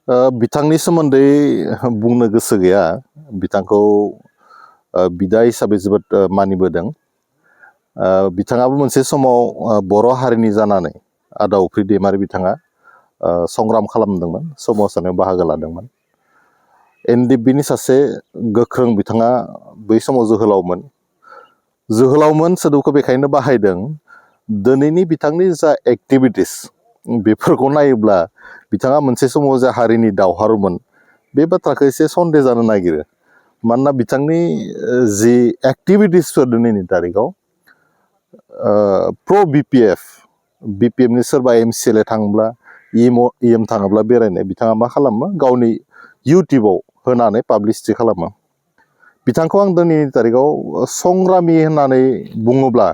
बिथांनि सोमोन्दै बुंनो गोसो गैया। बिथांखौ बिदा हिसाबै जोबोद मानिबोदों। बिथाङाबो मोनसे समाव बर' हारिनि जानानै आदा उप्रि दैमारि बिथाङा संग्राम खालामदोंमोन, सोमावसारनायाव बाहागो लादोंमोन। एनडिएफबिनि सासे गोख्रों बिथाङा बै समाव जोहोलावमोन। जोहोलावमोन सोदोबखौ बेखायनो बाहायदों, दिनैनि बिथांनि जा एक्टिभिटिस बेफोरखौ नायोब्ला बिथाङा मोनसे समाव जा हारिनि दावहारुमोन बे बाथ्राखौ एसे सन्देह जानो नागिरो। मानोना बिथांनि जि एक्टिभिटिसफोर दिनैनि तारिखाव प्र बिपिएफनि सोरबा एमसिएलए थाङोब्ला इएम थाङोब्ला बेरायनाय बिथाङा मा खालामो, गावनि इउटिउबाव होनानै पाब्लिसिटि खालामो। बिथांखौ आं दिनैनि तारिखाव संग्रामि होननानै बुङोब्ला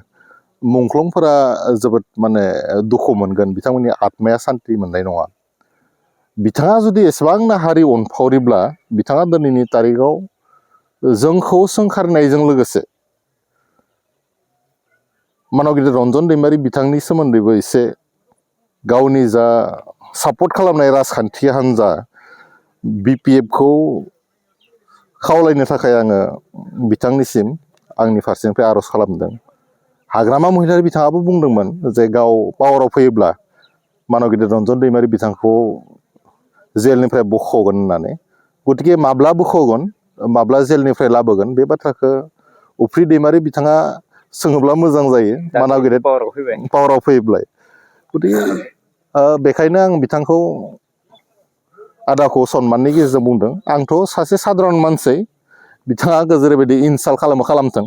मुंख्लंफोरा जोबोद दुखु मोनगोन, बिथांमोननि आत्माया सान्ति मोननाय नङा। बिथाङा जुदि एसेबांनो हारि अनफावरिब्ला बिथाङा दिनैनि तारिखाव जोंखौ सोंखारिनायजों लोगोसे मानव गिदिर रन्जन दैमारि बिथांनि सोमोन्दैबो एसे गावनि जा सापर्ट खालामनाय राजखान्थि हान्जा बिपिएफखौ खावलायनो थाखाय आङो बिथांनिसिम आंनि फारसेनिफ्राय आर'ज खालामदों। हाग्रामा महिलारि बिथाङाबो बुंदोंमोन जे गाव पावाराव फैयोब्ला मानव गिदिर रन्जन दैमारि बिथांखौ जेलनिफ्राय बख'गोन होननानै। गतिके माब्ला बख'गोन, माब्ला जेलनिफ्राय लाबोगोन बे बाथ्राखौ उप्रि दैमारि बिथाङा सोङोब्ला मोजां जायो, मानव गिदिर पावाराव फैयोब्ला। गतिके बेखायनो आं बिथांखौ आदाखौ सन्माननि गेजेरजों बुंदों। आंथ' सासे साधारन मानसि, बिथाङा आंखौ जेरैबायदि इनसाल्ट खालामो खालामथों,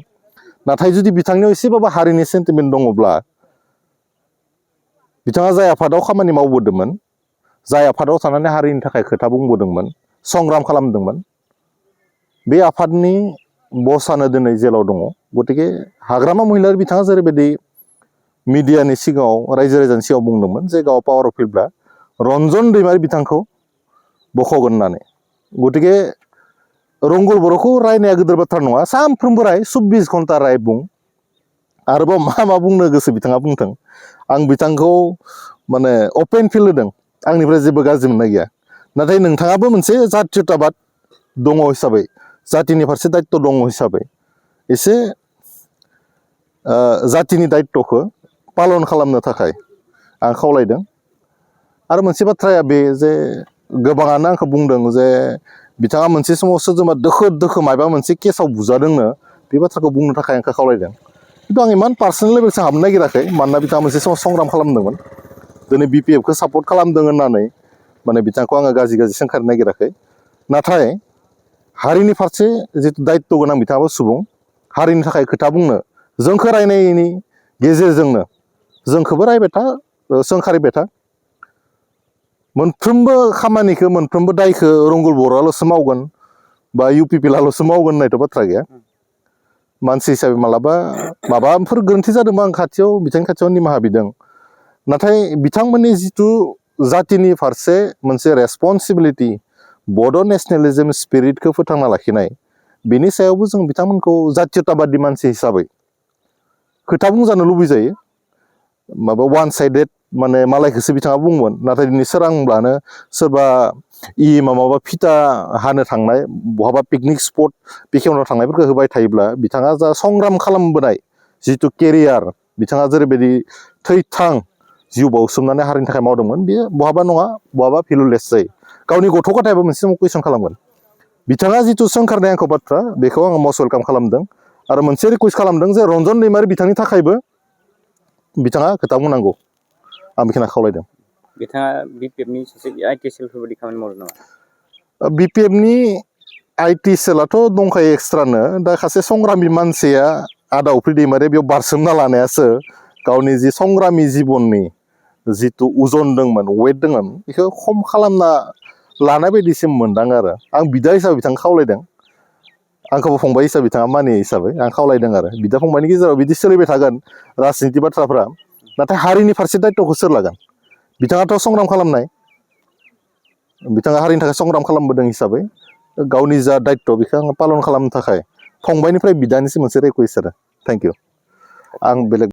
नाथाय जुदि बिथांनियाव एसेबाबो हारिनि सेन्टिमेन्ट दङब्ला बिथाङा जाय आफादाव खामानि मावबोदोंमोन, जाय आफादाव थानानै हारिनि थाखाय खोथा बुंबोदोंमोन, संग्राम खालामदोंमोन, बे आफादनि बसआनो दिनै जेलाव दङ। गतिके हाग्रामा महिलारि बिथाङा जेरैबायदि मिडियानि सिगाङाव रायजो राजानि सिगाङाव बुंदोंमोन जे गाव पावाराव फैब्ला रन्जन दैमारि बिथांखौ बख'गोन होननानै। गतिके रंगल बर'खौ रायनाया गिदिर बाथ्रा नङा, सानफ्रोमबो राय, 24 घन्टा राय बुं। आरोबाव मा बुंनो गोसो बिथाङा बुंथों। आं बिथांखौ अपेन फिल्ड होदों, आंनिफ्राय जेबो गाज्रि मोननाय गैया। नाथाय नोंथाङाबो मोनसे जातीयताबाद दङ हिसाबै, जातिनि फारसे दायित्व दङ हिसाबै एसे जातिनि दायित्वखौ पालन खालामनो थाखाय आं खावलायदों। आरो मोनसे बाथ्राया बे जे गोबाङानो आंखौ बुंदों जे बिथाङा मोनसे समाव सोरजोंबा दोखो माबा मोनसे केसाव बुजादोंनो, बे बाथ्राखौ बुंनो थाखाय आंखौ खावलायदों। खिन्थु आं इमान पार्सनेल लेभेलसिम हाबनो नागिराखै, मानोना बिथाङा मोनसे समाव संग्राम खालामदोंमोन। दिनै बिपिएफखौ सापर्ट खालामदों होननानै बिथांखौ आङो गाज्रि सोंखारिनो नागिराखै। नाथाय हारिनि फारसे जिथु दायित्व गोनां बिथाङाबो सुबुं, हारिनि थाखाय खोथा बुंनो, जोंखौ रायनायनि गेजेरजोंनो जोंखौबो रायबाय था, सोंखारिबाय था। मोनफ्रोमबो खामानिखौ, मोनफ्रोमबो दायखौ रंगल बर'आल'सो मावगोन बा इउपिपिएलआल'सो मावगोन होननायथ' बाथ्रा गैया। मानसि हिसाबै मालाबा माबाफोर गोरोन्थि जादोंबा आं बिथांनि खाथियाव निमाहा बिदों। नाथाय बिथांमोननि जिथु जातिनि फारसे मोनसे रेसपन्सिबिलिटि, बड' नेसनेलिज्म स्पिरिटखौ फोथांना लाखिनाय, बेनि सायावबो जों बिथांमोनखौ जातीयताबादि मानसि हिसाबै खोथा बुंजानो लुबैजायो। वान साइडेड मालायखौसो बिथाङा बुंगोन, नाथाय दिनै सोरांब्लानो सोरबा माबा फिथा हानो थांनाय, बहाबा पिकनिक स्पट बेखेवना थांनायफोरखौ होबाय थायोब्ला बिथाङा जा संग्राम खालामबोनाय जिथु केरियार, बिथाङा जेरैबायदि थैथां जिउ बाउसोमनानै हारिनि थाखाय मावदोंमोन, बेयो बहाबा नङा बहाबा भेलुलेस जायो। गावनि गथ' गथायाबो मोनसे समाव कुइसन खालामगोन। बिथाङा जिथु सोंखारनाय आंखौ बाथ्रा, बेखौ आङो मस्ट वेलकाम खालामदों। आरो मोनसे रिकुवेस्ट खालामदों जे रन्जन दैमारि बिथांनि थाखायबो बिथाङा खोथा बुंनांगौ, आं बेखिनिखौ खावलायदों। बिथाङा बिपिएफनि सासे आइटि सेलफोर बायदि खामानि मावदों नामा? बिपिएफनि आइटि सेलाथ' दंखायो एक्सट्रानो। दा सासे संग्रामि मानसिया आदा उप्रि दैमारिया बेयाव बारसोमना लानायासो गावनि जि संग्रामि जिबननि जिथु उजन दंमोन, वेट दंमोन, बेखौ खम खालामना लानाय बायदिसिम मोनदां आरो। आं बिदा हिसाबै बिथांखौ खावलायदों, आंखौबो फंबाय हिसाबै बिथाङा मानियो हिसाबै आं खावलायदों आरो। बिदा फंबायनि गेजेराव बिदि सोलिबाय थागोन राजनिति बाथ्राफ्रा, नाथाय हारिनि फारसे दायित्वखौ सोर लागोन? बिथाङाथ' संग्राम खालामनाय, बिथाङा हारिनि थाखाय संग्राम खालामबोदों हिसाबै गावनि जा दायित्व बेखौ आङो पालन खालामनो थाखाय फंबायनिफ्राय बिदानिसिम मोनसे रिकुवेस्ट आरो। Thank you. आं बेलेग